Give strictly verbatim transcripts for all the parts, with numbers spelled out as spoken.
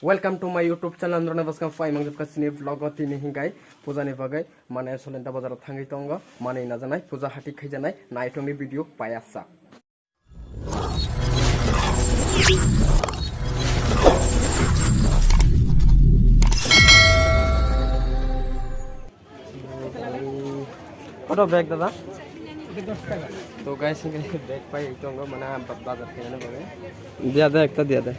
Welcome to my YouTube channel, Androna Baskang phai mangjak ka sini vlog o tini hingai puja ni bagwi mane Solenta bazar o thangwi tongo, mane najanai puja hati khaijanai naitongni video payasa. Koto bag dada? To guys, bag pai tongo mane ba-, bazar khaina bagwi. Diya de, ekta diya de.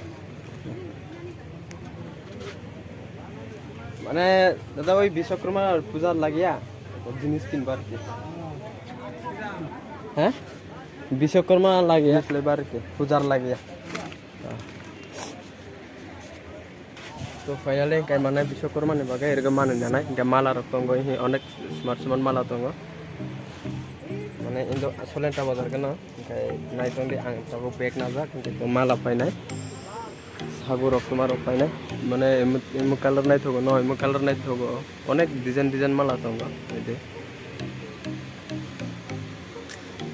Mane dada, oi Biswakarma puja lagiya, jinis kinbar ki. He? Biswakarma lagiya, jinis lebar ki, pujar lagiya. To finally, hingke mane Biswakarma ni bagwi ergo manwi nanai, hingke mala rok tongo, hi onek smart smart mala tongo. Mane indo Solenta bazar gano, hingke naitong di ang tabuk bag najak, hingke to mala painai. Sabu rok tuma rok painai. Mane emo, emo color naithogo, no emo color naithogo. Onek design design mala tongo, ede.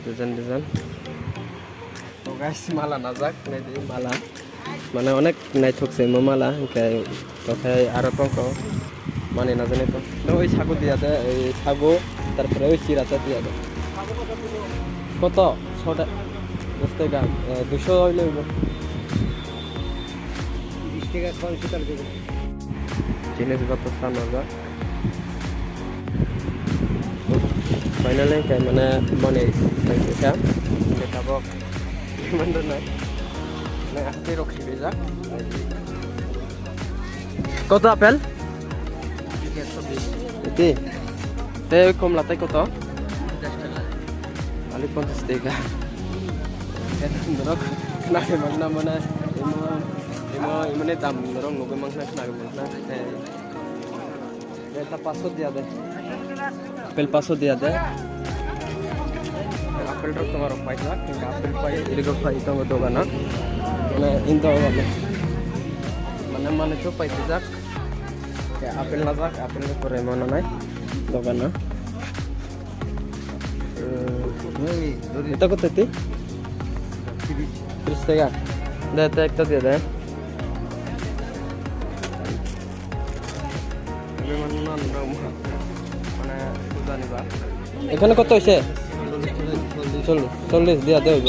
Design design. To guys, mala najak, naidi mala. Mane onek naithok se mo mala, hingke tokhai aro tongko. Mane najani to. No, oi sago diya de, oi sago, tarpore oi chira cha diya de. Koto? Sota. Dos taka. Eh, duiso oile oibo. Bis taka kom se tal dibo. Jinis bato sa najak. Finally, khe mane money kha. Khe tabok. Mane na. Na hati rok khibijak. Koto apple? Iti? Tei komla tei koto? Ali ponchas taka. Norok khna khe mangna mane imo, imo, imoni dam norok nugwi mangna khna khe mangna. Tei, tei ta paso diya de. Apple paso diya de. Apple rok toma rok paijak, hingke apple pai, irigo pai tongo dogano. Mane indo mane, mane mane to paijak. Ya, apple najak, apple ni pore mano nai dogano. Hey, dori. Ito koto ti? Tris. Tris taka. De, te ekta diya de. Mane, puja ni ba. এখানে কত হইছে? চল্লিশ, চল্লিশ দিয়া দে হইব।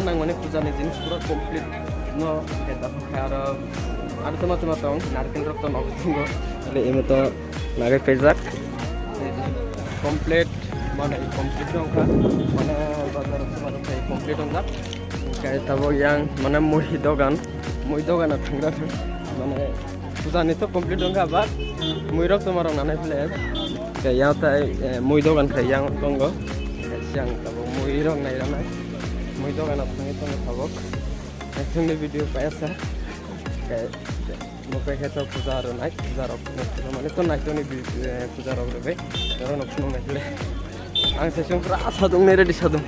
Nang mane puja ni jinis pura complete no, aro, aro toma toma tong, narkel rok to nogo tongo. Ale imo to Nagwi paijak. Complete, mane complete wngkha. Mane bazar sumano khai complete wngkha. Khai tabok yang mane mui dogan, mui dogano thangra mane puja ni to complete wngkha, but mui rok toma rok nanai phle. Khai yang tai, eh, mui dogan khai yang tongo. Siang tabok mui rok nai rana. Mui dogano thangwi tongo tabok. Ekdom ni video paisa. Khai Bo khe khe to puja rwnai, puja rok mane to naitoni bi-, eh, puja rok rwbai. Oro no phunuk nai khle. Ang se sung pura sadung nai ready sadung.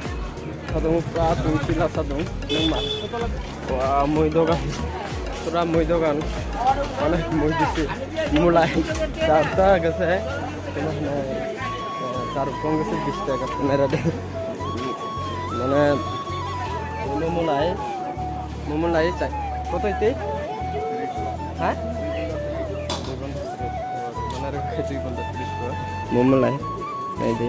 Sadung pura tungsi la sadung. Nang ma. Wa, mui dogan. Pura mui dogan. Mane mui bisi. Mulai. Ta ta gase. Kena na. Charukong gase bis taka nai ready. Mane. Ulo mulai. Momo lai chai. Koto ite? Ha? Mana rw khe dui ghonta tris ko. Momo lai. Nai de.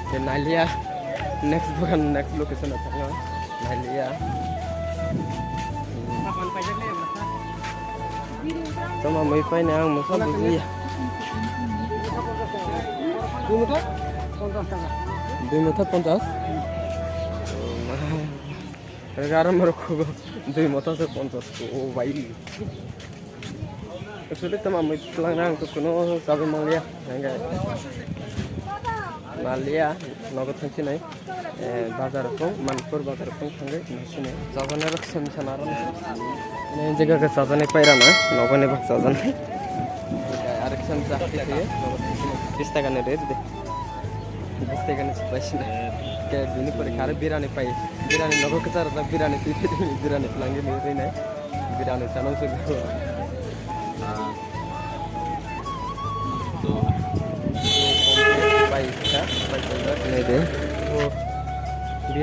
Ke naliya. Next bukan next location apa? Naliya. Toma mui paina ang musa bujiya. Dui motha ponchas taka. Dui motha ponchas? Rega aro morok khugo dui motha se ponchas. O bhai. Actually toma mui twlangna ang to kuno chabai manliya. Hingke manliya, nogo thangsinai. Eh, bazar rok, Manipur bazar rok thangwi sini. Chajana rok sem sana rok. Ni jaga ke chajani paira na, nogo ni bak chajani. Arek sem sa khe, bis taka ni rate de. Bis taka ni pai sini. Ke bini pore kare birani pai. Birani nogo ke chara birani pi pi birani pelangi ni ri nai. Birani chana se. Ah. To, bai kha,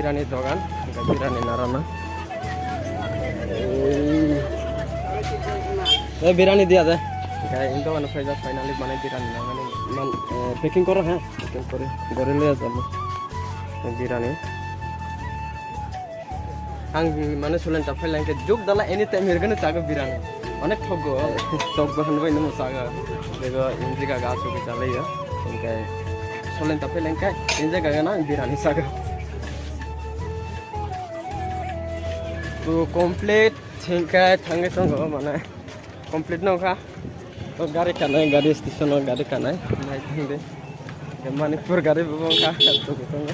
Ani dogan, hingke birani narana. Ei, birani diya de. Hingke ini dogan phai jak finally mane birani narana. Man, eh, packing koro ha. Packing kore. Gori le jabo. Birani. Ang mane sulen ta phai langke juk dala anytime hirgano chago birani. Onek thokgo, thokgo hanbai nung saga. Bego inji gaga asuk chalaiyo. Hingke solen tape lengkai, inji gaga na birani saga. To complete hingke thangwi tongo mane. Complete nongkha. To gari kanai, gari station o gari kanai. Nai thangdi. Manikpur gari bo wngkha. Tongo, tongo.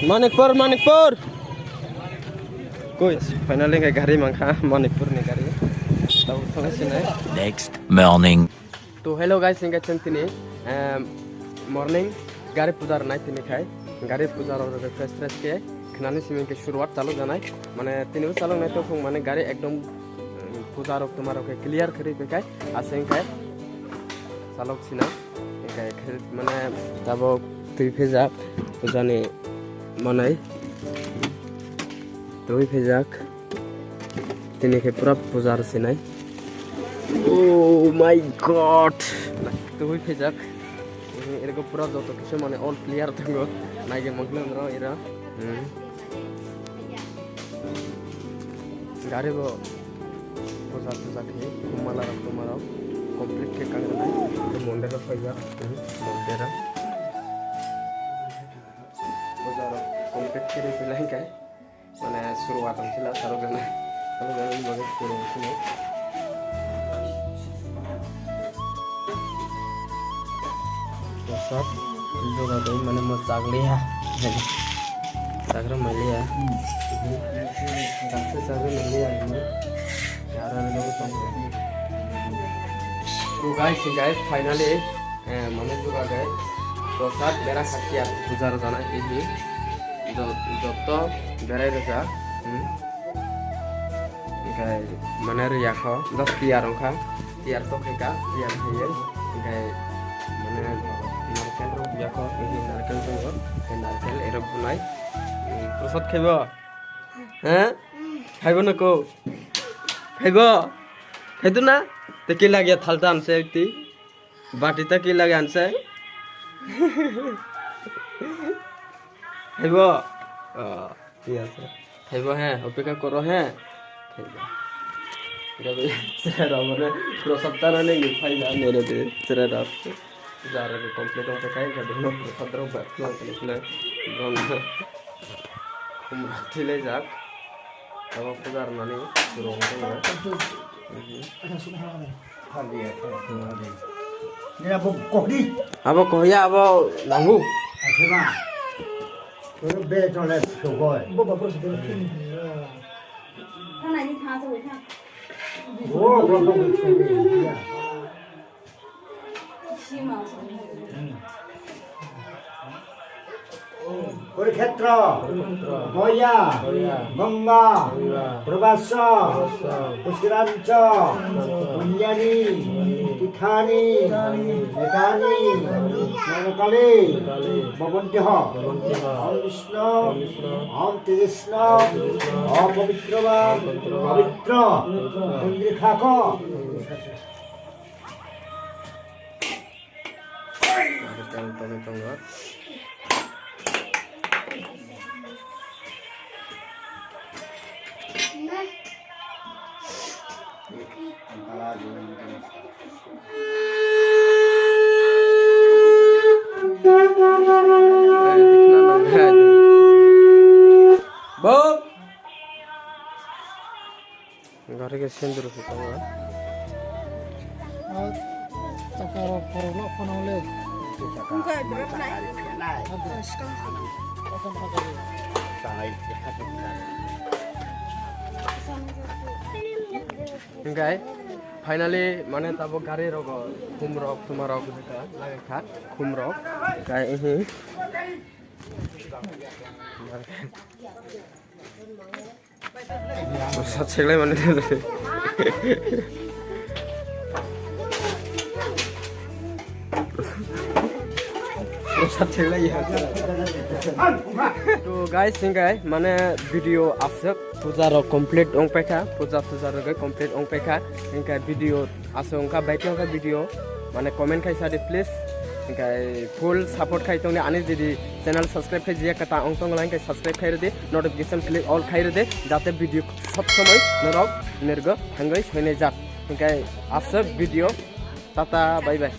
Manikpur, Manikpur. Koi, finally hingke gari mankha Manipur ni gari. Tabo thangwi sinai. Next morning. To hello guys, hingke chwng tini, em, morning gari puja rwnai tini khai. Gari puja rok rok fresh fresh ke khnani simi ke suruat chalo janai. Mane tini bo chalok nai to phung mane gari ekdom, em, puja rok tuma rok ke clear khri pekai. Aseng khai chalok sinai. Hingke khe mane tabok twi phejak pujani manai twi phejak tini khe pura pujar sinai. Oh my God! Twi phejak. Ergo pura joto kisu mane all clear tongo. Naige mangkle ro ira. Hmm. Gari bo puja puja khe mala rok tuma rok complete khe kangrwnai. Mondir rok phaijak, hmm, mondir rok. Puja rok complete khe rw phailai khe mane suruat ang sila sarok gana. Sarok gana ni bagwi suru sini. Prasad, joga dai mane mo chakliya. Chagra maliya. Chaksa chagra maliya. Yara ni joga tong. To guys, guys, finally, eh, mane joga dai. Prasad bera khakia puja rojana ini. Jot-, jotto berai rojak. Hmm. Hingke mane riyakho, just tiyar wngkha, tiyar tokphai kha, tiyar phaiwi hingke mane narkel rok biyakho, hingke narkel tongo, hingke narkel erok bunai. Prasad khaibo? He? Khaibo noko? Khaibo? Khaidu na? Te kila giya thalta anse ti? Bati ta ki lage anse? Haibo? Oh, ঠিক আছে. Haibo he, opeka koro he. Haibo. Gabe sera mane prosad tana ne ngi phai na nere de sera da. Jara ko complete on kai ga dono prosad ro ba plan kale kale. Don. Khum thile jak. Abo pujar mani surong. Nira bo kokdi. Abo kohya abo nangu. Asema. Koro be chole sugoi. Bo ba pro se. Bo bo bo. Kurukhetra, Goya, Ganga, Purvasya, Pushkiransha, Punyani, Tithani, Metani, Nagakali, Bhavantiha, Om Vishnu, Om Tejasna, Om Pavitrava, Pavitra, Indrikhaka. Aro tang tangwi tongo. Bo. Gari ke sindur se tongo. Taka rok khorok no phano le. Hingkai finally mane tabo gari rogo khum rok tuma rok lagakha khum rok kai hi. Sat seglai mani. To guys, hingkai mane video aswk puja rok complete ong paikha, puja tuja rok complete ong paikha, hingkai video aswk ongkha, baikhe ongkha video, mane comment khai sadi please, hingkai full support khai tongni ani jodi channel subscribe khai jiya kata ong tong lai hingkai subscribe khai rwdi, notification click all khai rwdi, jate video sob somoi norok nirgo thangwi soinai jak, hingkai aswk video, tata, bye bye.